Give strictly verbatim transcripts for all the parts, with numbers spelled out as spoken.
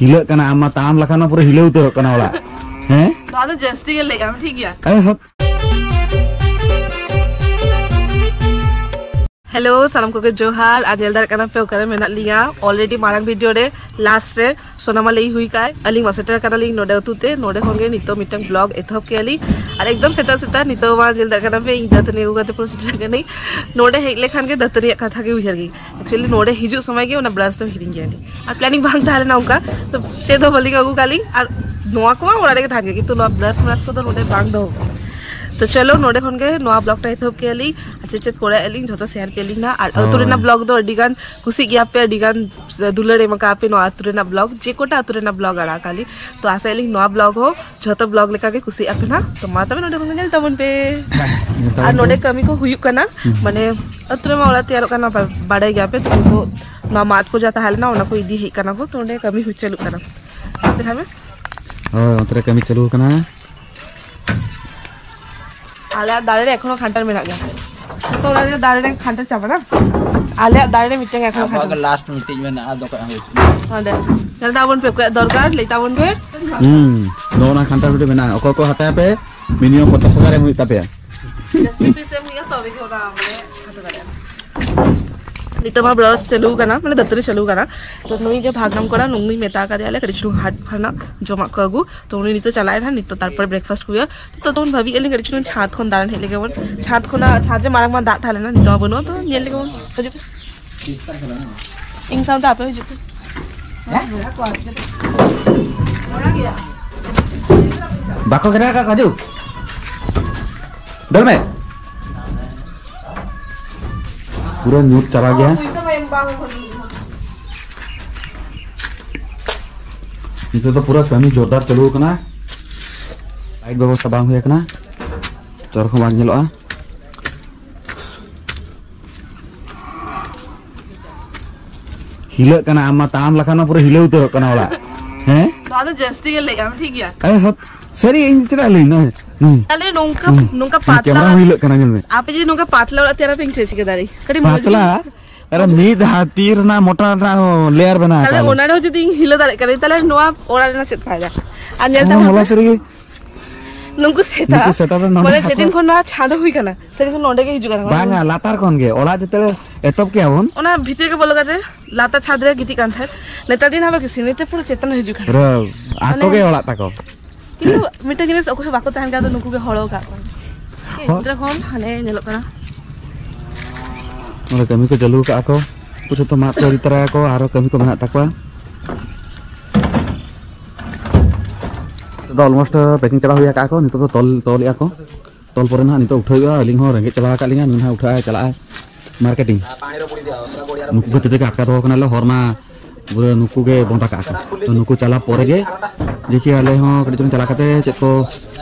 ᱦᱤᱞᱟᱹᱜ ᱠᱟᱱᱟ, ᱟᱢ ᱢᱟ ᱛᱟᱲᱟᱢ ᱞᱮᱠᱷᱟᱱ ᱢᱟ ᱯᱩᱨᱟᱹ ᱦᱤᱞᱟᱹᱣ ᱩᱛᱟᱹᱨᱚᱜ ᱠᱟᱱᱟ ᱚᱲᱟᱜ᱾ ᱦᱮᱸ? ᱱᱚᱣᱟ ᱫᱚ ᱡᱟᱹᱥᱛᱤ ᱜᱮ ᱞᱟᱹᱭ ᱟᱢ, ᱴᱷᱤᱠ ᱜᱮᱭᱟ? ᱟᱨᱮ ᱥᱚᱛ- ᱦᱮᱞᱳ, ᱥᱟᱱᱟᱢ ᱠᱚᱜᱮ ᱡᱚᱦᱟᱨ᱾ ᱟᱨ ᱧᱮᱞ ᱫᱟᱲᱮᱭᱟᱜ ᱠᱟᱱᱟ ᱯᱮ ᱚᱠᱟᱨᱮ ᱢᱮᱱᱟᱜ ᱞᱤᱧᱟ᱾ Already ᱢᱟᱲᱟᱝ ᱵᱷᱤᱰᱤᱭᱳ ᱨᱮ ᱞᱟᱥᱴ ᱨᱮ ᱥᱳᱱᱟᱢᱟ ᱞᱟᱹᱭ ᱦᱩᱭ ᱠᱟᱭ, ᱟᱹᱞᱤᱧ ᱢᱟ ᱥᱮᱴᱮᱨ ᱠᱟᱱᱟᱞᱤᱧ ᱱᱚᱰᱮ ᱟᱹᱛᱩ ᱛᱮ᱾ ᱱᱚᱰᱮ ᱠᱷᱚᱱ ᱜᱮ ᱱᱤᱛᱚᱜ ᱢᱤᱫᱴᱟᱝ ᱵᱞᱚᱜ ᱮᱛᱚᱦᱚᱵ ᱠᱮᱜᱼᱟ ᱞᱤᱧ᱾ ᱟᱨ ᱮᱠᱫᱚᱢ ᱥᱮᱛᱟᱜ ᱥᱮᱛᱟᱜ ᱱᱤᱛᱚᱜ ᱢᱟ ᱧᱮᱞ ᱫᱟᱲᱮᱭᱟᱜ ᱠᱟᱱᱟ ᱯᱮ, ᱤᱧ ᱫᱟᱹᱛᱟᱹᱱᱤ ᱟᱹᱜᱩ ᱠᱟᱛᱮ ᱯᱩᱨᱟᱹ ᱥᱮᱴᱮᱨ ᱠᱟᱹᱱᱟᱹᱧ᱾ ᱱᱚᱰᱮ ᱦᱮᱡ ᱞᱮᱠᱷᱟᱱ ᱜᱮ ᱫᱟᱹᱛᱟᱹᱱᱤᱭᱟᱜ ᱠᱟᱛᱷᱟ ᱜᱮ ᱩᱭᱦᱟᱹᱨ ᱜᱮ᱾ Actually ᱱᱚᱰᱮ ᱦᱤᱡᱩᱜ ᱥᱚᱢᱚᱭ ᱜᱮ ᱚᱱᱟ ᱵᱨᱟᱥ ᱫᱚ ᱦᱤᱲᱤᱧ ᱜᱮᱭᱟ ᱞᱤᱧ᱾ ᱟᱨ ᱯᱞᱮᱱᱤᱝ ᱵᱟᱝ ᱛᱟᱦᱮᱸ ᱞᱮᱱᱟ ᱚᱱᱠᱟ, ᱛᱚ ᱪᱮᱫ ᱦᱚᱸ ᱵᱟᱹᱞᱤᱧ ᱟᱹᱜᱩ ᱠᱟᱜ ᱞᱤᱧ᱾ ᱟᱨ ᱱᱚᱣᱟ ᱠᱚᱢᱟ ᱚᱲᱟᱜ ᱨᱮᱜᱮ ᱛᱟᱦᱮᱸ ᱜᱮ, ᱠᱤᱱᱛᱩ ᱱᱚᱣᱟ ᱵᱨᱟᱥ ᱢᱨᱟᱥ ᱠᱚᱫᱚ ᱱᱚᱰᱮ ᱵᱟᱝ ᱫᱚᱦᱚ ᱠᱟᱱᱟ᱾ ᱛᱚ ᱪᱚᱞᱚ, ᱱᱚᱰᱮ ᱠᱷᱚᱱ ᱜᱮ ᱱᱚᱣᱟ ᱵᱞᱚᱜ ᱴᱟ ᱮᱛᱚᱦᱚᱵ ᱠᱮᱜᱼᱟ ᱞᱤᱧ᱾ ᱟᱨ ᱪᱮᱫ ᱪᱮᱫ ᱠᱚᱨᱟᱣᱮᱫ ᱞᱤᱧ ᱡᱷᱚᱛᱚ ᱥᱮᱭᱟᱨ ᱠᱮᱜᱼᱟ ᱞᱤᱧ ᱱᱟᱦᱟᱜ᱾ ᱟᱨ ᱟᱹᱛᱩ ᱦᱳᱭ᱾ ᱨᱮᱱᱟᱜ ᱵᱞᱚᱜ ᱫᱚ ᱟᱹᱰᱤ ᱜᱟᱱ ᱠᱩᱥᱤᱜ ᱜᱮᱭᱟ ᱯᱮ, ᱟᱹᱰᱤ ᱜᱟᱱ ᱫᱩᱞᱟᱹᱲ ᱮᱢ ᱟᱠᱟᱫ ᱯᱮ ᱱᱚᱣᱟ ᱟᱹᱛᱩ ᱨᱮᱱᱟᱜ ᱵᱞᱚᱜ, ᱡᱮ ᱠᱚᱴᱟ ᱟᱹᱛᱩ ᱨᱮᱱᱟᱜ ᱵᱞᱚᱜ ᱟᱲᱟᱜ ᱟᱠᱟᱫ ᱞᱤᱧ᱾ ᱛᱚ ᱟᱥᱟᱭᱮᱫ ᱞᱤᱧ ᱱᱚᱣᱟ ᱵᱞᱚᱜ ᱦᱚᱸ ᱡᱷᱚᱛᱚ ᱵᱞᱚᱜ ᱞᱮᱠᱟ ᱜᱮ ᱠᱩᱥᱤᱜ ᱟᱯᱮ ᱱᱟᱦᱟᱜ᱾ ᱛᱚ ᱢᱟ ᱛᱚᱵᱮ ᱱᱚᱰᱮ ᱠᱷᱚᱱ ᱜᱮ ᱧᱮᱞ ᱛᱟᱵᱚᱱ ᱯᱮ᱾ ᱧᱮᱞ ᱛᱟᱵᱚᱱ ᱟᱨ ᱯᱮ᱾ ᱱᱚᱰᱮ ᱠᱟᱹᱢᱤ ᱠᱚ ᱦᱩᱭᱩᱜ ᱠᱟᱱᱟ, ᱦᱩᱸ᱾ ᱢᱟᱱᱮ ᱟᱹᱛᱩ ᱨᱮᱢᱟ ᱚᱲᱟᱜ ᱛᱮᱭᱟᱨᱚᱜ ᱠᱟᱱᱟ, ᱵᱟ-, ᱵᱟᱲᱟᱭ ᱜᱮᱭᱟ ᱯᱮ᱾ ᱛᱚ ᱱᱤᱛᱚᱜ ᱱᱚᱣᱟ ᱢᱟᱫ ᱠᱚ ᱡᱟ ᱛᱟᱦᱮᱸ ᱞᱮᱱᱟ ᱚᱱᱟ ᱠᱚ ᱤᱫᱤ ᱦᱮᱡ ᱠᱟᱱᱟ ᱠᱚ, ᱛᱚ ᱚᱸᱰᱮ ᱠᱟᱹᱢᱤ ᱦᱩᱭ ᱪᱟᱹᱞᱩᱜ ᱠᱟᱱᱟ᱾ ᱫᱮᱠᱷᱟᱣ ᱢᱮ᱾ ᱦᱳᱭ, ᱚᱱᱛᱮ ᱨᱮ ᱠᱟᱹᱢᱤ ᱪᱟᱹᱞᱩ ᱟᱠᱟᱱᱟ᱾ ᱟᱞᱮᱭᱟᱜ ᱫᱟᱨᱮ ᱨᱮ ᱮᱠᱷᱚᱱᱳ ᱠᱷᱟᱱᱴᱟᱲ ᱢᱮᱱᱟᱜ ᱜᱮᱭᱟ᱾ ᱡᱚᱛᱚ ᱚᱲᱟᱜ ᱨᱮ ᱫᱟᱨᱮ ᱨᱮ ᱠᱷᱟᱱᱴᱟᱲ ᱪᱟᱵᱟ ᱱᱟ᱾ ᱟᱞᱮᱭᱟᱜ ᱫᱟᱨᱮ ᱨᱮ ᱢᱤᱫᱴᱟᱝ ᱮᱠᱷᱚᱱᱳ ᱟᱵᱚᱣᱟᱜ ᱠᱷᱟᱱᱴᱟᱲ ᱜᱮ ᱞᱟᱥᱴ ᱢᱤᱫᱴᱤᱡ ᱢᱮᱱᱟᱜᱼᱟ, ᱫᱚᱠᱟᱱ ᱦᱩᱭ ᱦᱚᱪᱚ᱾ ᱚᱸᱰᱮ ᱧᱮᱞ ᱛᱟᱵᱚᱱ ᱯᱮ, ᱚᱠᱚᱭᱟᱜ ᱫᱚᱨᱠᱟᱨ ᱞᱟᱹᱭ ᱛᱟᱵᱚᱱ ᱯᱮ᱾ ᱦᱩᱸ, ᱱᱚᱜᱼᱚ ᱱᱟ ᱠᱷᱟᱱᱴᱟᱲ ᱵᱤᱞᱤ ᱢᱮᱱᱟᱜᱼᱟ᱾ ᱚᱠᱚᱭ ᱠᱚ ᱦᱟᱛᱟᱭᱟ ᱯᱮ, ᱢᱤᱱᱤᱢᱟᱢ ᱯᱚᱧᱪᱟᱥ ᱦᱟᱡᱟᱨ ᱮᱢ ᱦᱩᱭᱩᱜ ᱛᱟᱯᱮᱭᱟ᱾ ᱡᱟᱹᱥᱛᱤ ᱯᱚᱭᱥᱟ ᱮᱢ ᱦᱩᱭᱩᱜᱼᱟ, ᱛᱚᱵᱮ ᱜᱮ ᱚᱱᱟ ᱵᱚᱞᱮ ᱦᱟᱛᱟᱣ ᱫᱟᱲᱮᱭᱟᱜᱼᱟ᱾ ᱱᱤᱛᱚᱜ ᱢᱟ ᱵᱨᱟᱥ ᱪᱟᱹᱞᱩ ᱠᱟᱱᱟ, ᱢᱟᱱᱮ ᱫᱟᱹᱛᱟᱹᱱᱤ ᱪᱟᱹᱞᱩ ᱠᱟᱱᱟ᱾ ᱛᱚ ᱱᱩᱭ ᱜᱮ ᱵᱷᱟᱜᱽᱱᱟᱢ ᱠᱚᱲᱟ, ᱱᱩᱭ ᱢᱮᱛᱟ ᱠᱟᱫᱮᱭᱟᱞᱮ ᱠᱟᱹᱴᱤᱡ ᱪᱩᱞᱩᱝ ᱦᱟᱴ ᱠᱷᱚᱱᱟᱜ ᱡᱚᱢᱟᱜ ᱠᱚ ᱟᱹᱜᱩ᱾ ᱛᱚ ᱩᱱᱤ ᱱᱤᱛᱚᱜ ᱪᱟᱞᱟᱜ ᱟᱭ ᱱᱟᱦᱟᱜ, ᱱᱤᱛᱚᱜ ᱛᱟᱨᱯᱚᱨᱮ ᱵᱨᱮᱠᱯᱷᱟᱥᱴ ᱠᱚ ᱦᱩᱭᱩᱜᱼᱟ᱾ ᱛᱚ ᱛᱚᱠᱷᱚᱱ ᱵᱷᱟᱹᱵᱤᱭᱮᱫ ᱞᱤᱧ ᱠᱟᱹᱴᱤᱡ ᱪᱩᱞᱩᱝ ᱪᱷᱟᱸᱫᱽ ᱠᱷᱚᱱ ᱫᱟᱬᱟᱱ ᱦᱮᱡ ᱞᱮᱜᱮ ᱵᱚᱱ᱾ ᱪᱷᱟᱸᱫᱽ ᱠᱷᱚᱱᱟᱜ, ᱪᱷᱟᱸᱫᱽ ᱨᱮ ᱢᱟᱲᱟᱝ ᱢᱟ ᱫᱟᱜ ᱛᱟᱦᱮᱸ ᱞᱮᱱᱟ, ᱱᱤᱛᱚᱜ ᱢᱟ ᱵᱟᱹᱱᱩᱜᱼᱟ᱾ ᱛᱚ ᱧᱮᱞ ᱞᱮᱜᱮ ᱵᱚᱱ, ᱦᱤᱡᱩᱜ ᱯᱮ᱾ ᱤᱧ ᱥᱟᱶᱛᱮ ᱟᱯᱮ ᱦᱤᱡᱩᱜ ᱯᱮ᱾ ᱵᱟᱠᱚ ᱜᱮᱨᱟ ᱠᱟᱜ ᱠᱚᱣᱟ, ᱦᱤᱡᱩᱜ᱾ ᱫᱟᱹᱲ ᱢᱮ᱾ ᱯᱩᱨᱟᱹ ᱧᱩᱛ ᱪᱟᱵᱟ ᱜᱮᱭᱟ᱾ ᱱᱤᱛᱚᱜ ᱫᱚ ᱯᱩᱨᱟᱹ ᱠᱟᱹᱢᱤ ᱡᱳᱨᱫᱟᱨ ᱪᱟᱹᱞᱩ ᱟᱠᱟᱱᱟ᱾ ᱞᱟᱭᱤᱴ ᱵᱮᱵᱚᱥᱛᱷᱟ ᱵᱟᱝ ᱦᱩᱭ ᱟᱠᱟᱱᱟ, ᱪᱚᱨ ᱦᱚᱸ ᱵᱟᱝ ᱧᱮᱞᱚᱜᱼᱟ᱾ ᱦᱤᱞᱟᱹᱜ ᱠᱟᱱᱟ, ᱟᱢ ᱢᱟ ᱛᱟᱲᱟᱢ ᱞᱮᱠᱷᱟᱱ ᱢᱟ ᱯᱩᱨᱟᱹ ᱦᱤᱞᱟᱹᱣ ᱩᱛᱟᱹᱨᱚᱜ ᱠᱟᱱᱟ ᱚᱲᱟᱜ᱾ ᱦᱮᱸ? ᱱᱚᱣᱟ ᱫᱚ ᱡᱟᱹᱥᱛᱤ ᱜᱮ ᱞᱟᱹᱭ ᱟᱢ, ᱴᱷᱤᱠ ᱜᱮᱭᱟ? ᱟᱨᱮ ᱥᱚᱛ-, ᱥᱟᱹᱨᱤ, ᱤᱧ ᱪᱮᱫᱟᱜ ᱞᱟᱹᱭ ᱱᱚᱜᱼᱚᱭ, ᱱᱚᱜᱼᱚᱭ᱾ ᱛᱟᱦᱞᱮ ᱱᱚᱝᱠᱟ, ᱦᱩᱸ᱾ ᱱᱚᱝᱠᱟ ᱦᱩᱸ, ᱯᱟᱛᱞᱟ ᱠᱮᱢᱨᱟ ᱦᱚᱸ ᱦᱤᱞᱟᱹᱜ ᱠᱟᱱᱟ, ᱧᱮᱞ ᱢᱮ᱾ ᱟᱯᱮ ᱡᱩᱫᱤ ᱱᱚᱝᱠᱟ ᱯᱟᱛᱞᱟ ᱚᱲᱟᱜ ᱛᱮᱭᱟᱨ ᱟᱯᱮ, ᱤᱧ ᱪᱮᱫ ᱪᱤᱠᱟᱹ ᱫᱟᱲᱮᱭᱟᱜ? ᱠᱟᱹᱴᱤᱡ ᱢᱚᱡᱽ ᱯᱟᱛᱞᱟ? ᱟᱨᱮ ᱢᱤᱫ ᱦᱟᱹᱛᱤ ᱨᱮᱱᱟᱜ ᱢᱚᱴᱟ ᱨᱮᱱᱟᱜ ᱦᱚᱸ ᱞᱮᱭᱟᱨ ᱵᱮᱱᱟᱣ ᱛᱟᱦᱞᱮ ᱟᱠᱟᱫ ᱞᱮ᱾ ᱚᱱᱟ ᱨᱮᱦᱚᱸ ᱡᱩᱫᱤ ᱤᱧ ᱦᱤᱞᱟᱹ ᱫᱟᱲᱮᱭᱟᱜ ᱠᱟᱹᱱᱟᱹᱧ, ᱛᱟᱦᱞᱮ ᱱᱚᱣᱟ ᱚᱲᱟᱜ ᱨᱮᱱᱟᱜ ᱪᱮᱫ ᱯᱷᱟᱭᱫᱟ? ᱟᱨ ᱧᱮᱞ ᱦᱚᱸ ᱛᱟᱵᱚᱱ ᱦᱚᱞᱟ ᱯᱮ, ᱥᱟᱹᱨᱤ ᱜᱮ᱾ ᱱᱩᱠᱩ ᱥᱮᱛᱟ, ᱱᱩᱠᱩ ᱥᱮᱛᱟ ᱫᱚ ᱱᱚᱰᱮ ᱢᱟᱱᱮ ᱠᱷᱟᱛᱨᱟ᱾ ᱡᱮᱫᱤᱱ ᱠᱷᱚᱱ ᱱᱚᱣᱟ ᱪᱷᱟᱸᱫᱚ ᱦᱩᱭ ᱠᱟᱱᱟ, ᱥᱮᱫᱤᱱ ᱠᱷᱚᱱ ᱱᱚᱰᱮ ᱜᱮ ᱦᱤᱡᱩᱜ ᱠᱟᱱᱟ᱾ ᱵᱟᱝᱟ, ᱞᱟᱛᱟᱨ ᱠᱷᱚᱱ ᱜᱮ ᱚᱲᱟᱜ ᱡᱮᱛᱮ ᱮᱛᱚᱦᱚᱵ ᱠᱮᱜᱼᱟ ᱵᱚᱱ᱾ ᱚᱱᱟ ᱵᱷᱤᱛᱤᱨ ᱜᱮ ᱵᱚᱞᱚ ᱠᱟᱛᱮ ᱞᱟᱛᱟᱨ ᱪᱷᱟᱫᱽ ᱨᱮ ᱜᱤᱛᱤᱡ ᱠᱟᱱ ᱛᱟᱦᱮᱸᱫ᱾ ᱱᱮᱛᱟᱨ ᱫᱤᱱ ᱟᱵᱟᱨ ᱥᱤᱲᱤ ᱛᱮ ᱯᱩᱨᱟᱹ ᱪᱮᱛᱟᱱ ᱨᱮ ᱦᱤᱡᱩᱜ ᱠᱟᱱᱟ᱾ ᱯᱩᱨᱟᱹ ᱟᱠᱚ ᱢᱟᱱᱮ ᱜᱮ ᱚᱲᱟᱜ ᱛᱟᱠᱚ᱾ ᱠᱤᱱᱛᱩ ᱢᱤᱫᱴᱮᱱ ᱡᱤᱱᱤᱥ ᱚᱠᱚᱭ ᱦᱚᱸ ᱵᱟᱠᱚ ᱛᱟᱦᱮᱱ ᱠᱟᱱᱟ, ᱟᱫᱚ ᱱᱩᱠᱩ ᱜᱮ ᱦᱚᱲ ᱟᱠᱟᱫ ᱠᱚᱣᱟ᱾ ᱦᱚᱸ᱾ ᱜᱤᱫᱽᱨᱟᱹ ᱠᱷᱚᱱ ᱦᱟᱱᱮ ᱧᱮᱞᱚᱜ ᱠᱟᱱᱟ᱾ ᱱᱚᱰᱮ ᱠᱟᱹᱢᱤ ᱠᱚ ᱪᱟᱹᱞᱩ ᱟᱠᱟᱫᱼᱟ ᱠᱚ᱾ ᱩᱱᱠᱩ ᱡᱷᱚᱛᱚ ᱢᱟᱫ ᱠᱚ ᱤᱫᱤ ᱛᱚᱨᱟᱭᱟᱠᱚ, ᱟᱨᱦᱚᱸ ᱠᱟᱹᱢᱤ ᱠᱚ ᱢᱮᱱᱟᱜ ᱛᱟᱠᱚᱣᱟ᱾ ᱱᱤᱛᱚᱜ ᱫᱚ almost packing ᱪᱟᱵᱟ ᱦᱩᱭ ᱟᱠᱟᱫᱼᱟ ᱠᱚ᱾ ᱱᱤᱛᱚᱜ ᱫᱚ ᱛᱚᱞ, ᱛᱚᱞᱮᱜᱼᱟ ᱠᱚ᱾ ᱛᱚᱞ ᱯᱚᱨᱮ ᱱᱟᱦᱟᱜ ᱱᱤᱛᱚᱜ ᱩᱴᱷᱟᱹᱣ ᱦᱩᱭᱩᱜᱼᱟ᱾ ᱟᱹᱞᱤᱧ ᱦᱚᱸ ᱨᱮᱸᱜᱮᱡ ᱪᱟᱵᱟ ᱟᱠᱟᱫ ᱞᱤᱧᱟ᱾ ᱱᱩᱭ ᱱᱟᱦᱟᱜ ᱩᱴᱷᱟᱹᱜᱼᱟᱭ, ᱪᱟᱞᱟᱜᱼᱟᱭ marketing᱾ ᱱᱩᱠᱩ ᱠᱷᱟᱹᱛᱤᱨ ᱛᱮᱜᱮ ᱟᱴᱠᱟ ᱫᱚᱦᱚ ᱠᱟᱱᱟᱞᱮ᱾ ᱦᱚᱨ ᱢᱟ ᱯᱩᱨᱟᱹ ᱱᱩᱠᱩ ᱜᱮ ᱵᱚᱱᱫ ᱟᱠᱟᱫ ᱠᱚ᱾ ᱛᱚ ᱱᱩᱠᱩ ᱪᱟᱞᱟᱣ ᱯᱚᱨᱮ ᱜᱮ ᱫᱮᱠᱷᱤ ᱟᱞᱮ ᱦᱚᱸ ᱠᱟᱹᱴᱤᱡ ᱪᱩᱞᱩᱝ ᱪᱟᱞᱟᱣ ᱠᱟᱛᱮ ᱪᱮᱫ ᱠᱚ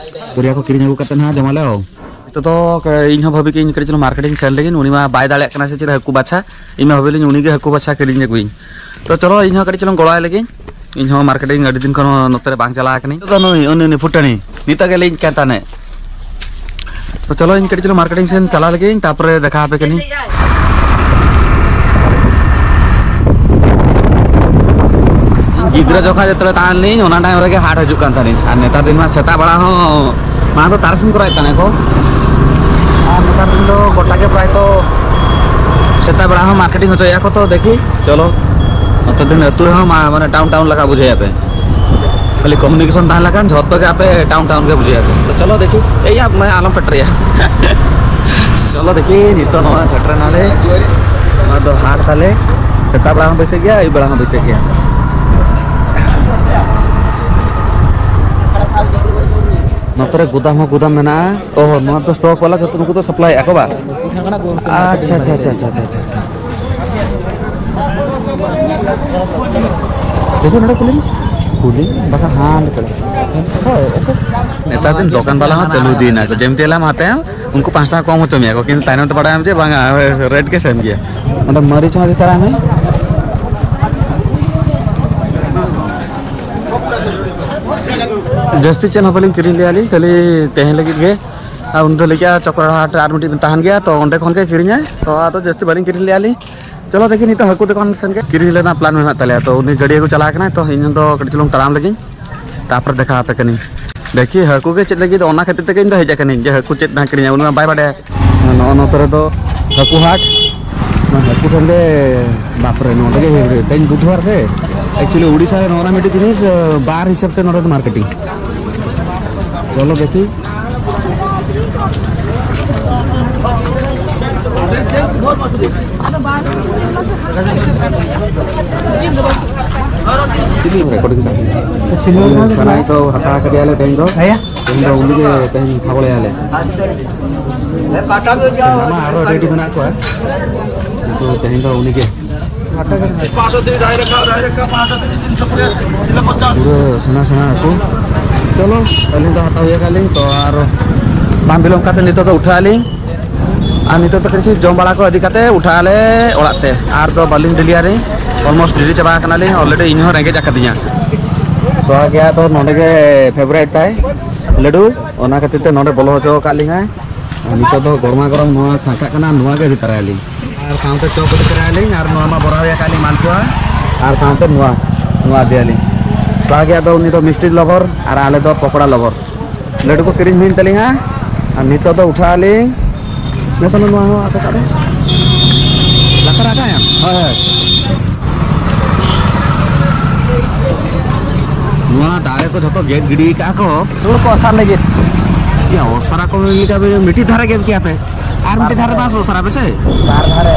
ᱯᱚᱨᱤᱭᱟ ᱠᱚ ᱠᱤᱨᱤᱧ ᱟᱹᱜᱩ ᱠᱟᱛᱮ ᱱᱟᱦᱟᱜ ᱡᱚᱢᱟᱞᱮ᱾ ᱚ, ᱱᱤᱛᱚᱜ ᱫᱚ ᱤᱧ ᱦᱚᱸ ᱵᱷᱟᱹᱵᱤ ᱠᱤᱧ ᱠᱟᱹᱴᱤᱡ ᱪᱩᱞᱩᱝ marketing ᱥᱮᱱ ᱞᱮᱜᱤᱧ᱾ ᱩᱱᱤ ᱢᱟ ᱵᱟᱭ ᱫᱟᱲᱮᱭᱟᱜ ᱠᱟᱱᱟ ᱥᱮ ᱪᱮᱫ ᱦᱟᱹᱠᱩ ᱵᱟᱪᱷᱟ, ᱤᱧ ᱢᱟ ᱵᱷᱟᱹᱵᱤ ᱞᱤᱧ ᱩᱱᱤ ᱜᱮ ᱦᱟᱹᱠᱩ ᱵᱟᱪᱷᱟ ᱠᱤᱨᱤᱧ ᱟᱹᱜᱩᱭᱤᱧ᱾ ᱛᱚ ᱪᱚᱞᱚ, ᱤᱧ ᱦᱚᱸ ᱠᱟᱹᱴᱤᱡ ᱪᱩᱞᱩᱝ ᱜᱚᱲᱚᱣᱟᱭ ᱞᱮᱜᱤᱧ᱾ ᱤᱧ ᱦᱚᱸ marketing ᱟᱹᱰᱤ ᱫᱤᱱ ᱠᱷᱚᱱ ᱱᱚᱛᱮ ᱨᱮ ᱵᱟᱝ ᱪᱟᱞᱟᱣ ᱟᱠᱟᱱᱟᱹᱧ᱾ ᱱᱤᱛᱚᱜ ᱫᱚ ᱱᱩᱭ, ᱩᱱᱤ, ᱩᱱᱤ ᱯᱷᱩᱴᱟᱹᱱᱤ ᱱᱤᱛᱚᱜ ᱜᱮ ᱞᱤᱧ ᱠᱟᱱ ᱛᱟᱦᱮᱸᱫ᱾ ᱛᱚ ᱪᱚᱞᱚ, ᱤᱧ ᱠᱟᱹᱴᱤᱡ ᱪᱩᱞᱩᱝ marketing ᱥᱮᱱ ᱪᱟᱞᱟᱣ ᱞᱮᱜᱤᱧ, ᱛᱟᱨᱯᱚᱨᱮ ᱫᱮᱠᱷᱟ ᱟᱯᱮ ᱠᱟᱹᱱᱟᱹᱧ᱾ ᱜᱤᱫᱽᱨᱟᱹ ᱡᱚᱠᱷᱟᱡ ᱡᱚᱛᱚ ᱞᱮ ᱛᱟᱦᱮᱸ ᱞᱮᱱᱟᱹᱧ, ᱚᱱᱟ time ᱨᱮᱜᱮ ᱦᱟᱴ ᱦᱤᱡᱩᱜ ᱠᱟᱱ ᱛᱟᱦᱮᱱᱟᱹᱧ᱾ ᱟᱨ ᱱᱮᱛᱟᱨ ᱫᱤᱱ ᱢᱟ ᱥᱮᱛᱟᱜ ᱵᱮᱲᱟ ᱦᱚᱸ, ᱢᱟᱲᱟᱝ ᱫᱚ ᱛᱟᱨᱟᱥᱤᱧ ᱠᱚᱨᱟᱣᱮᱫ ᱛᱟᱦᱮᱱᱟ ᱠᱚ, ᱟᱨ ᱱᱮᱛᱟᱨ ᱫᱤᱱ ᱫᱚ ᱜᱚᱴᱟ ᱜᱮ ᱯᱨᱟᱭ ᱛᱚ ᱥᱮᱛᱟᱜ ᱵᱮᱲᱟ ᱦᱚᱸ marketing ᱦᱚᱪᱚᱭᱮᱫᱼᱟ ᱠᱚ᱾ ᱛᱚ ᱫᱮᱠᱷᱤ, ᱪᱚᱞᱚ, ᱱᱚᱛᱮ ᱫᱤᱱ ᱟᱹᱛᱩ ᱨᱮᱦᱚᱸ ᱢᱟ-, ᱢᱟᱱᱮ town town ᱞᱮᱠᱟ ᱵᱩᱡᱷᱟᱹᱣ ᱟᱯᱮ᱾ ᱠᱷᱟᱹᱞᱤ communication ᱛᱟᱦᱮᱸ ᱞᱮᱠᱷᱟᱱ ᱡᱷᱚᱛᱚ ᱜᱮ ᱟᱯᱮ town town ᱜᱮ ᱵᱩᱡᱷᱟᱹᱣ ᱟᱯᱮ᱾ ᱛᱚ ᱪᱚᱞᱚ ᱫᱮᱠᱷᱤ, ᱮᱭ ᱟᱯ-, ᱢᱟᱱᱮ ᱟᱞᱚᱢ ᱯᱮᱴᱨᱮᱭᱟ᱾ ᱪᱚᱞᱚ ᱫᱮᱠᱷᱤ, ᱱᱤᱛᱚᱜ ᱱᱚᱜᱼᱚᱭ ᱥᱮᱴᱮᱨ ᱮᱱᱟᱞᱮ᱾ ᱱᱚᱣᱟ ᱫᱚ ᱦᱟᱴ ᱛᱟᱞᱮ, ᱥᱮᱛᱟᱜ ᱵᱮᱲᱟ ᱦᱚᱸ ᱵᱟᱹᱭᱥᱟᱹᱜ ᱜᱮᱭᱟ, ᱟᱹᱭᱩᱵ ᱵᱮᱲᱟ ᱦᱚᱸ ᱵᱟᱹᱭᱥᱟᱹᱜ ᱜᱮᱭᱟ᱾ ᱱᱚᱛᱮ ᱨᱮ ᱜᱩᱫᱟᱢ ᱦᱚᱸ ᱜᱩᱫᱟᱢ ᱢᱮᱱᱟᱜᱼᱟ᱾ ᱚ, ᱱᱚᱣᱟ ᱫᱚ stock ᱵᱟᱞᱟ, ᱡᱚᱛᱚ ᱱᱩᱠᱩ ᱫᱚ supply ᱮᱫᱼᱟ ᱠᱚ ᱵᱟ? ᱟᱪᱪᱷᱟ, ᱟᱪᱪᱷᱟ, ᱟᱪᱪᱷᱟ᱾ ᱫᱮᱠᱷᱤ ᱱᱚᱰᱮ ᱠᱩᱞᱤ ᱢᱮᱥᱮ᱾ ᱠᱩᱞᱤ ᱵᱟᱠᱷᱟᱱ ᱦᱟᱸᱰᱮ ᱪᱟᱞᱟᱜ᱾ ᱦᱳᱭ, ᱳᱠᱮ᱾ ᱱᱮᱛᱟᱨ ᱫᱤᱱ ᱫᱚᱠᱟᱱ ᱵᱟᱞᱟ ᱦᱚᱸ ᱪᱟᱹᱞᱩ ᱤᱫᱤᱭᱮᱱᱟ ᱠᱚ, ᱡᱮᱢᱛᱤ ᱟᱞᱮ ᱢᱟ ᱛᱟᱭᱚᱢ, ᱩᱱᱠᱩ ᱯᱟᱸᱪ ᱴᱟᱠᱟ ᱠᱚᱢ ᱦᱚᱪᱚ ᱢᱮᱭᱟ ᱠᱚ, ᱠᱤᱱᱛᱩ ᱛᱟᱭᱱᱚᱢ ᱛᱮ ᱵᱟᱲᱟᱭᱟᱢ ᱡᱮ ᱵᱟᱝᱟ, rate ᱜᱮ same ᱜᱮᱭᱟ᱾ ᱚᱸᱰᱮ ᱢᱟᱹᱨᱤᱪ ᱦᱚᱸ ᱤᱫᱤ ᱛᱟᱨᱟᱭ ᱢᱮ᱾ ᱡᱟᱹᱥᱛᱤ ᱪᱮᱫ ᱦᱚᱸ ᱵᱟᱹᱞᱤᱧ ᱠᱤᱨᱤᱧ ᱞᱮᱜᱼᱟ ᱞᱤᱧ, ᱠᱷᱟᱹᱞᱤ ᱛᱮᱦᱮᱧ ᱞᱟᱹᱜᱤᱫ ᱜᱮ᱾ ᱟᱨ ᱩᱱᱤ ᱫᱚ ᱞᱟᱹᱭ ᱠᱮᱜᱼᱟ ᱪᱚᱠᱨᱟᱦᱟᱴ ᱨᱮ ᱟᱨ ᱢᱤᱫᱴᱤᱡ ᱛᱟᱦᱮᱱ ᱜᱮᱭᱟ, ᱛᱚ ᱚᱸᱰᱮ ᱠᱷᱚᱱ ᱜᱮ ᱠᱤᱨᱤᱧᱟᱭ᱾ ᱛᱚ ᱟᱫᱚ ᱡᱟᱹᱥᱛᱤ ᱵᱟᱹᱞᱤᱧ ᱠᱤᱨᱤᱧ ᱞᱮᱜᱼᱟ ᱞᱤᱧ᱾ ᱪᱚᱞᱚ ᱫᱮᱠᱷᱤ, ᱱᱤᱛᱚᱜ ᱦᱟᱹᱠᱩ ᱫᱚᱠᱟᱱ ᱥᱮᱱ ᱜᱮ ᱠᱤᱨᱤᱧ ᱨᱮᱱᱟᱜ ᱯᱞᱟᱱ ᱢᱮᱱᱟᱜ ᱛᱟᱞᱮᱭᱟ᱾ ᱛᱚ ᱩᱱᱤ ᱜᱟᱹᱰᱤ ᱟᱹᱜᱩ ᱪᱟᱞᱟᱣ ᱠᱟᱱᱟᱭ, ᱛᱚ ᱤᱧ ᱫᱚ ᱠᱟᱹᱴᱤᱡ ᱪᱩᱞᱩᱝ ᱛᱟᱲᱟᱢ ᱞᱮᱜᱤᱧ, ᱛᱟᱨᱯᱚᱨᱮ ᱫᱮᱠᱷᱟ ᱟᱯᱮ ᱠᱟᱹᱱᱟᱹᱧ᱾ ᱫᱮᱠᱷᱤ ᱦᱟᱹᱠᱩ ᱜᱮ ᱪᱮᱫ ᱞᱟᱹᱜᱤᱫ ᱫᱚ, ᱚᱱᱟ ᱠᱷᱟᱹᱛᱤᱨ ᱛᱮᱜᱮ ᱤᱧ ᱫᱚ ᱦᱮᱡ ᱟᱠᱟᱱᱟᱹᱧ ᱡᱮ ᱦᱟᱹᱠᱩ ᱪᱮᱫ ᱦᱟᱸᱜ ᱠᱤᱨᱤᱧᱟ, ᱩᱱᱤ ᱢᱟ ᱵᱟᱭ ᱵᱟᱰᱟᱭᱟ᱾ ᱱᱚᱜᱼᱚ ᱱᱚᱛᱮ ᱨᱮᱫᱚ ᱦᱟᱹᱠᱩ ᱦᱟᱴ, ᱱᱚᱣᱟ ᱦᱟᱹᱠᱩ ᱴᱷᱮᱱ ᱜᱮ, ᱵᱟᱯᱨᱮ, ᱱᱚᱰᱮ ᱜᱮ ᱦᱩᱭᱩᱜ ᱨᱮ᱾ ᱛᱮᱦᱮᱧ ᱵᱩᱫᱷᱵᱟᱨ ᱥᱮ, actually ᱳᱰᱤᱥᱟ ᱨᱮ ᱱᱚᱜᱼᱚ ᱱᱟ ᱢᱤᱫᱴᱤᱡ ᱡᱤᱱᱤᱥ, ᱵᱟᱨ ᱦᱤᱥᱟᱹᱵ ᱛᱮ ᱱᱚᱰᱮ ᱫᱚ ᱢᱟᱨᱠᱮᱴᱤᱝ᱾ ᱪᱚᱞᱚ ᱫᱮᱠᱷᱤ᱾ ᱨᱮᱠᱚᱨᱰᱤᱝ ᱫᱟ᱾ ᱥᱟᱱᱟᱭ ᱫᱚ ᱦᱟᱛᱟᱣ ᱠᱟᱫᱮᱭᱟᱞᱮ ᱛᱮᱦᱮᱧ ᱫᱚ᱾ ᱦᱮᱸᱭᱟ? ᱛᱮᱦᱮᱧ ᱫᱚ ᱩᱱᱤ ᱜᱮ ᱛᱮᱦᱮᱧ ᱠᱷᱟᱵᱚᱲᱮᱭᱟᱞᱮ᱾ ᱥᱟᱱᱟᱢᱟ ᱟᱨᱚ ᱨᱮᱰᱤ ᱢᱮᱱᱟᱜ ᱠᱚᱣᱟ, ᱠᱤᱱᱛᱩ ᱛᱮᱦᱮᱧ ᱫᱚ ᱩᱱᱤ ᱜᱮ᱾ ᱯᱩᱨᱟᱹ ᱥᱮᱬᱟ ᱥᱮᱬᱟ ᱦᱟᱹᱠᱩ᱾ ᱪᱚᱞᱚ, ᱟᱹᱞᱤᱧ ᱫᱚ ᱦᱟᱛᱟᱣ ᱦᱩᱭ ᱟᱠᱟᱫ ᱞᱤᱧ, ᱛᱚ ᱟᱨ ᱵᱟᱝ ᱵᱤᱞᱚᱢ ᱠᱟᱛᱮ ᱱᱤᱛᱚᱜ ᱫᱚ ᱩᱴᱷᱟᱹᱜ ᱟᱹᱞᱤᱧ᱾ ᱟᱨ ᱱᱤᱛᱚᱜ ᱫᱚ ᱠᱤᱪᱷᱩ ᱡᱚᱢ ᱵᱟᱲᱟ ᱠᱚ ᱤᱫᱤ ᱠᱟᱛᱮ ᱩᱴᱷᱟᱹᱜ ᱟᱞᱮ ᱚᱲᱟᱜ ᱛᱮ᱾ ᱟᱨ ᱫᱚ ᱵᱟᱹᱞᱤᱧ ᱰᱮᱞᱤᱭᱟᱨᱤ, almost ᱰᱮᱞᱤ ᱪᱟᱵᱟ ᱟᱠᱟᱱᱟᱞᱤᱧ already᱾ ᱤᱧ ᱦᱚᱸ ᱨᱮᱸᱜᱮᱡ ᱟᱠᱟᱫᱤᱧᱟ᱾ ᱥᱚᱦᱟᱜᱤᱭᱟᱜ ᱫᱚ ᱱᱚᱰᱮ ᱜᱮ favourite ᱛᱟᱭ ᱞᱟᱹᱰᱩ, ᱚᱱᱟ ᱠᱷᱟᱹᱛᱤᱨ ᱛᱮ ᱱᱚᱰᱮ ᱵᱚᱞᱚ ᱦᱚᱪᱚ ᱟᱠᱟᱫ ᱞᱤᱧᱟᱭ᱾ ᱟᱨ ᱱᱤᱛᱚᱜ ᱫᱚ ᱜᱚᱨᱢᱟ ᱜᱚᱨᱚᱢ ᱱᱚᱣᱟ ᱪᱷᱟᱸᱠᱟᱜ ᱠᱟᱱᱟ, ᱱᱚᱣᱟ ᱜᱮ ᱤᱫᱤ ᱛᱚᱨᱟᱭᱟᱞᱤᱧ᱾ ᱟᱨ ᱥᱟᱶᱛᱮ ᱪᱚᱯ ᱤᱫᱤ ᱛᱚᱨᱟᱭᱟᱞᱤᱧ, ᱟᱨ ᱱᱚᱣᱟ ᱢᱟ ᱵᱷᱚᱨᱟᱣ ᱟᱠᱟᱫ ᱞᱤᱧ ᱢᱟᱞᱯᱩᱣᱟ, ᱟᱨ ᱥᱟᱶᱛᱮ ᱱᱚᱣᱟ, ᱱᱚᱣᱟ ᱤᱫᱤᱭᱟᱞᱤᱧ᱾ ᱥᱚᱦᱟᱜᱤᱭᱟᱜ ᱫᱚ, ᱩᱱᱤ ᱫᱚ ᱢᱤᱥᱴᱤ lover ᱟᱨ ᱟᱞᱮ ᱫᱚ ᱯᱚᱠᱚᱲᱟ lover᱾ ᱞᱟᱹᱰᱩ ᱠᱚ ᱠᱤᱨᱤᱧ ᱦᱩᱭᱮᱱ ᱛᱟᱹᱞᱤᱧᱟ᱾ ᱟᱨ ᱱᱤᱛᱚᱜ ᱫᱚ ᱩᱴᱷᱟᱹᱜ ᱟᱹᱞᱤᱧ᱾ ᱱᱮᱥ ᱱᱚᱣᱟ ᱦᱚᱸ ᱟᱠᱟ ᱠᱟᱜ ᱫᱚ? ᱞᱟᱛᱟᱨ ᱟᱠᱟᱭᱟᱢ? ᱦᱳᱭ, ᱦᱳᱭ᱾ ᱱᱚᱣᱟ ᱫᱟᱨᱮ ᱠᱚ ᱡᱷᱚᱛᱚ ᱜᱮᱫ ᱜᱤᱰᱤ ᱠᱟᱜᱼᱟ ᱠᱚ᱾ ᱦᱩᱲᱩ ᱠᱚ ᱚᱥᱟᱨ ᱞᱟᱹᱜᱤᱫ᱾ ᱭᱟ, ᱚᱥᱟᱨᱟ ᱠᱚ ᱢᱮᱱ ᱞᱮᱠᱟ ᱵᱮ ᱢᱤᱫᱴᱤᱡ ᱫᱷᱟᱨᱮ ᱜᱮᱫ ᱠᱮᱭᱟ ᱯᱮ᱾ ᱟᱨ ᱢᱤᱫᱴᱤᱡ ᱫᱷᱟᱨᱮ ᱵᱟᱝ ᱚᱥᱟᱨᱟ ᱯᱮ ᱥᱮ? ᱵᱟᱨ ᱫᱷᱟᱨᱮ᱾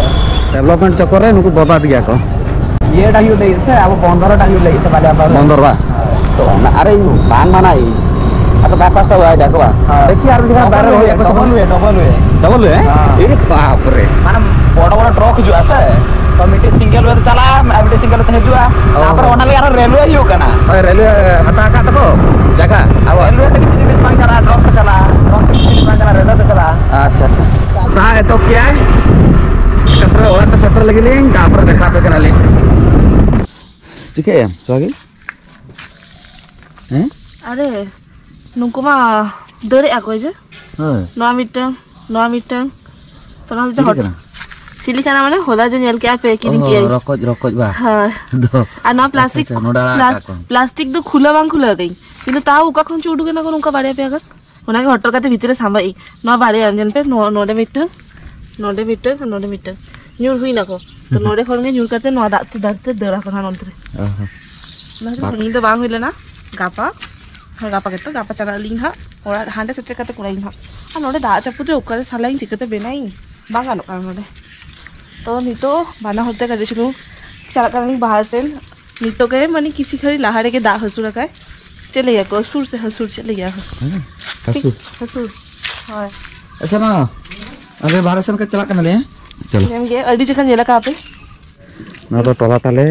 Development ᱪᱚᱠᱚᱨ ᱨᱮ ᱱᱩᱠᱩ ᱵᱚᱨᱵᱟᱫ ᱜᱮᱭᱟ ᱠᱚ᱾ ᱤᱭᱟᱹ ᱰᱟᱹᱦᱤ ᱞᱟᱹᱜᱤᱫ ᱥᱮ, ᱟᱵᱚ ᱵᱚᱱᱫᱚᱨ ᱰᱟᱹᱦᱤ ᱞᱟᱹᱜᱤᱫ ᱥᱮ, ᱵᱟᱞᱮ ᱟᱵᱟᱫ᱾ ᱵᱚᱱᱫᱚᱨ ᱵᱟ? ᱛᱚ, ᱚᱱᱟ, ᱟᱨᱮ, ᱤᱧ ᱵᱟᱝ ᱢᱟᱱᱟ ᱤᱧ᱾ ᱟᱫᱚ bypass ᱴᱟ ᱵᱟᱭ ᱫᱟᱠᱚ ᱵᱟ? ᱦᱮᱸ᱾ ᱰᱚᱵᱚᱞ ᱦᱮᱸ? ᱰᱚᱵᱚᱞ ᱣᱮ᱾ ᱰᱚᱵᱚᱞ ᱣᱮ᱾ ᱰᱚᱵᱚᱞ ᱣᱮ? ᱦᱮᱸ᱾ ᱮᱨᱮ ᱵᱟᱯ ᱨᱮ᱾ ᱢᱟᱱᱮ ᱵᱚᱲᱚ ᱵᱚᱲᱚ ᱴᱨᱟᱠ ᱦᱤᱡᱩᱜᱼᱟ ᱥᱮ, ᱛᱚ ᱢᱤᱫᱴᱤᱡ single ᱣᱮ ᱛᱮ ᱪᱟᱞᱟᱜᱼᱟ, ᱟᱨ ᱢᱤᱫᱴᱤᱡ single ᱣᱮ ᱛᱮ ᱦᱤᱡᱩᱜᱼᱟ᱾ ᱚ᱾ ᱛᱟᱯᱚᱨᱮ ᱚᱱᱟ ᱞᱟᱹᱜᱤᱫ ᱟᱨᱚ ᱨᱮᱞᱣᱮ ᱦᱩᱭᱩᱜ ᱠᱟᱱᱟ᱾ ᱦᱳᱭ, ᱨᱮᱞᱣᱮ ᱦᱟᱛᱟᱣ ᱟᱠᱟᱫ ᱛᱟᱠᱚ ᱡᱟᱭᱜᱟ ᱟᱵᱚᱣᱟᱜ᱾ ᱨᱮᱞᱣᱮ ᱛᱮ ᱠᱤᱪᱷᱩ ᱡᱤᱱᱤᱥ ᱵᱟᱝ ᱪᱟᱞᱟᱜᱼᱟ, ᱴᱨᱟᱠ ᱛᱮ ᱪᱟᱞᱟᱜᱼᱟ, ᱴᱨᱟᱠ ᱛᱮ ᱠᱤᱪᱷᱩ ᱡᱤᱱᱤᱥ ᱵᱟᱝ ᱪᱟᱞᱟᱜᱼᱟ, ᱨᱮᱞᱣᱮ ᱛᱮ ᱪᱟᱞᱟᱜᱼᱟ᱾ ᱟᱪᱪᱷᱟ, ᱟᱪᱪᱷᱟ᱾ ᱫᱟᱜ ᱮᱛᱚᱦᱚᱵ ᱠᱮᱜᱼᱟᱭ, ᱥᱮᱴᱮᱨ, ᱚᱲᱟᱜ ᱛᱮ ᱥᱮᱴᱮᱨ ᱞᱟᱹᱜᱤᱫ ᱞᱤᱧ, ᱛᱟᱯᱚᱨᱮ ᱫᱮᱠᱷᱟ ᱟᱯᱮ ᱠᱟᱱᱟᱞᱤᱧ᱾ ᱪᱤᱠᱟᱹᱭᱟᱢ, ᱥᱚᱦᱟᱜᱤ? ᱦᱮᱸ? ᱟᱨᱮ, ᱱᱩᱠᱩ ᱢᱟ ᱫᱟᱹᱲᱮᱜᱼᱟ ᱠᱚ ᱡᱮ᱾ ᱦᱳᱭ᱾ ᱱᱚᱣᱟ ᱢᱤᱫᱴᱟᱝ, ᱱᱚᱣᱟ ᱢᱤᱫᱴᱟᱝ᱾ ᱛᱚ ᱚᱱᱟ ᱦᱚᱛᱮᱡ ᱛᱮ ᱪᱤᱠᱟᱹᱜ ᱦᱚᱴ-, ᱠᱟᱱᱟ? ᱪᱤᱞᱤ ᱠᱟᱱᱟ ᱢᱟᱱᱮ? ᱦᱚᱞᱟ ᱡᱮ ᱧᱮᱞ ᱠᱮᱜᱼᱟ ᱯᱮ, ᱠᱤᱨᱤᱧ ᱚ, ᱠᱮᱜᱼᱟᱹᱧ᱾ ᱨᱚᱠᱚᱡ, ᱨᱚᱠᱚᱡ ᱵᱟ? ᱦᱳᱭ᱾ ᱫᱚ᱾ ᱟᱨ ᱱᱚᱣᱟ ᱟᱪᱪᱷᱟ, ᱯᱞᱟᱥᱴᱤᱠ, ᱟᱪᱪᱷᱟ, ᱱᱚᱰᱮ ᱟᱲᱟᱜ ᱯᱞᱟᱥ-, ᱠᱟᱜ ᱠᱚᱣᱟᱢ᱾ ᱯᱞᱟᱥᱴᱤᱠ ᱫᱚ ᱠᱷᱩᱞᱟᱹ ᱵᱟᱝ ᱠᱷᱩᱞᱟᱹ ᱠᱟᱹᱧ, ᱠᱤᱱᱛᱩ ᱛᱟᱣ ᱚᱠᱟ ᱠᱷᱚᱱ ᱪᱚ ᱩᱰᱩᱠ ᱮᱱᱟ ᱠᱚ ᱱᱚᱝᱠᱟ ᱵᱟᱨᱭᱟ ᱯᱮᱭᱟ ᱜᱟᱱ᱾ ᱚᱱᱟᱜᱮ ᱦᱚᱴᱚᱨ ᱠᱟᱛᱮ ᱵᱷᱤᱛᱤᱨ ᱨᱮ ᱥᱟᱢᱵᱟᱭ ᱤᱧ᱾ ᱱᱚᱣᱟ ᱵᱟᱨᱭᱟ ᱧᱮᱞ ᱯᱮ, ᱱᱚ-, ᱱᱚᱰᱮ ᱢᱤᱫᱴᱟᱝ, ᱱᱚᱰᱮ ᱢᱤᱫᱴᱟᱝ, ᱱᱚᱰᱮ ᱢᱤᱫᱴᱟᱝ᱾ ᱧᱩᱨ ᱦᱩᱭ ᱱᱟᱠᱚ᱾ ᱛᱚ ᱦᱩᱸ᱾ ᱱᱚᱰᱮ ᱠᱷᱚᱱ ᱜᱮ ᱧᱩᱨ ᱠᱟᱛᱮ ᱱᱚᱣᱟ ᱫᱟᱜ ᱛᱮ ᱫᱟᱨᱮ ᱛᱮ ᱫᱟᱹᱲ ᱟᱠᱟᱱᱟ ᱱᱚᱱᱛᱮ ᱨᱮ᱾ ᱚ ᱦᱚᱸ᱾ ᱚᱱᱟ ᱠᱷᱟᱹᱛᱤᱨ ᱵᱟᱠ- ᱛᱮᱦᱮᱧ ᱫᱚ ᱵᱟᱝ ᱦᱩᱭ ᱞᱮᱱᱟ᱾ ᱜᱟᱯᱟ, ᱦᱮᱸ, ᱜᱟᱯᱟ ᱜᱮᱛᱚ, ᱜᱟᱯᱟ ᱪᱟᱞᱟᱜ ᱟᱹᱞᱤᱧ ᱦᱟᱸᱜ ᱚᱲᱟᱜ, ᱦᱟᱸᱰᱮ ᱥᱮᱴᱮᱨ ᱠᱟᱛᱮ ᱠᱚᱨᱟᱭ ᱟᱹᱧ ᱦᱟᱸᱜ᱾ ᱟᱨ ᱱᱚᱰᱮ ᱫᱟᱜ ᱡᱟᱹᱯᱩᱫ ᱨᱮ ᱚᱠᱟᱨᱮ ᱥᱟᱞᱟᱭᱤᱧ ᱪᱤᱠᱟᱹᱛᱮ ᱵᱮᱱᱟᱭᱤᱧ? ᱵᱟᱝ ᱜᱟᱱᱚᱜ ᱠᱟᱱᱟ ᱱᱚᱰᱮ᱾ ᱛᱚ ᱱᱤᱛᱚᱜ ᱵᱟᱱᱟ ᱦᱚᱲ ᱛᱮ ᱜᱟᱹᱰᱤ ᱥᱩᱱᱩᱢ ᱪᱟᱞᱟᱜ ᱠᱟᱱᱟᱞᱤᱧ ᱵᱟᱦᱟᱨ ᱥᱮᱱ᱾ ᱱᱤᱛᱚᱜ ᱜᱮ ᱢᱟᱱᱮ ᱠᱤᱪᱷᱩ ᱜᱷᱟᱹᱲᱤᱡ ᱞᱟᱦᱟ ᱨᱮᱜᱮ ᱫᱟᱜ ᱦᱟᱹᱥᱩᱨ ᱟᱠᱟᱭ᱾ ᱪᱮᱫ ᱞᱟᱹᱭᱟ ᱠᱚ? ᱦᱟᱹᱥᱩᱨ ᱥᱮ ᱦᱟᱹᱥᱩᱨ, ᱪᱮᱫ ᱞᱟᱹᱭᱟ? ᱦᱮᱸ, ᱦᱟᱹᱥᱩᱨ᱾ ᱦᱟᱹᱥᱩᱨ᱾ ᱦᱳᱭ᱾ ᱟᱪᱪᱷᱟ, ᱢᱟ, ᱟᱞᱮ ᱵᱟᱦᱨᱮ ᱥᱮᱱ ᱠᱚ ᱪᱟᱞᱟᱜ ᱠᱟᱱᱟᱞᱮ, ᱦᱮᱸ? ᱪᱚᱞᱚ᱾ ᱧᱮᱞ ᱜᱮ, ᱟᱹᱰᱤ ᱡᱚᱠᱷᱚᱱ ᱧᱮᱞ ᱟᱠᱟᱫ ᱯᱮ᱾ ᱱᱚᱣᱟ ᱫᱚ ᱴᱚᱞᱟ ᱛᱟᱞᱮ᱾